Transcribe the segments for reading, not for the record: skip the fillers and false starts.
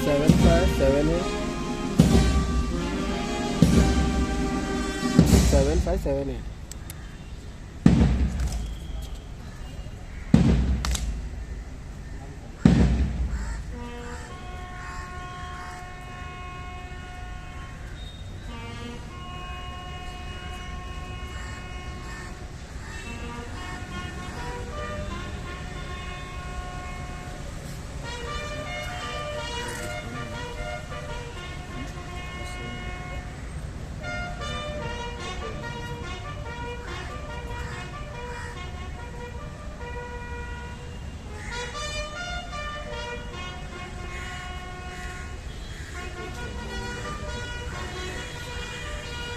7 5 7 8 7 5 7 8.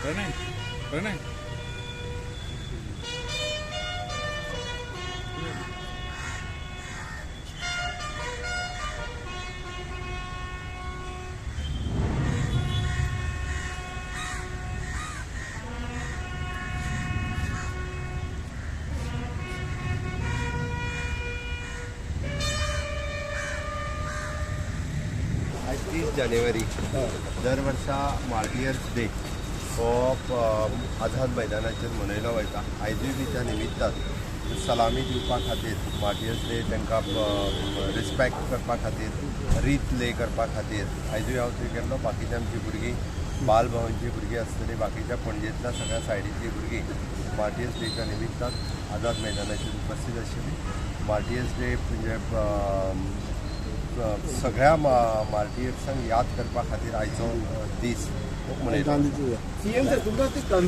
Pranay, Pranay. आयज 30 जानेवारी दर वर्सा मार्टियर्स डे हो आझाद मैदानाचेर मनयलो वयता. आयजूय बी त्या निमित्तान सलामी दिवपा खातीर मार्टियर्स डे तांकां रिस्पेक्ट करपा खातीर रीत ले करपा खातीर आयजूय हांव थंय गेल्लो. बाकीच्या आमची भुरगीं बाल भवनची भुरगीं आसतलीं, बाकीच्या पणजेंतल्या सगळ्या सायडींतलीं भुरगीं मार्टियर्स डेच्या निमित्तान आझाद मैदानाचेर उपस्थित आशिल्लीं. मार्टियर्स डे म्हणजे सगळ्या मार्टियर्सांक याद करपा खातीर आयचो दीस मनयता. सीएम सर, तुमकां ते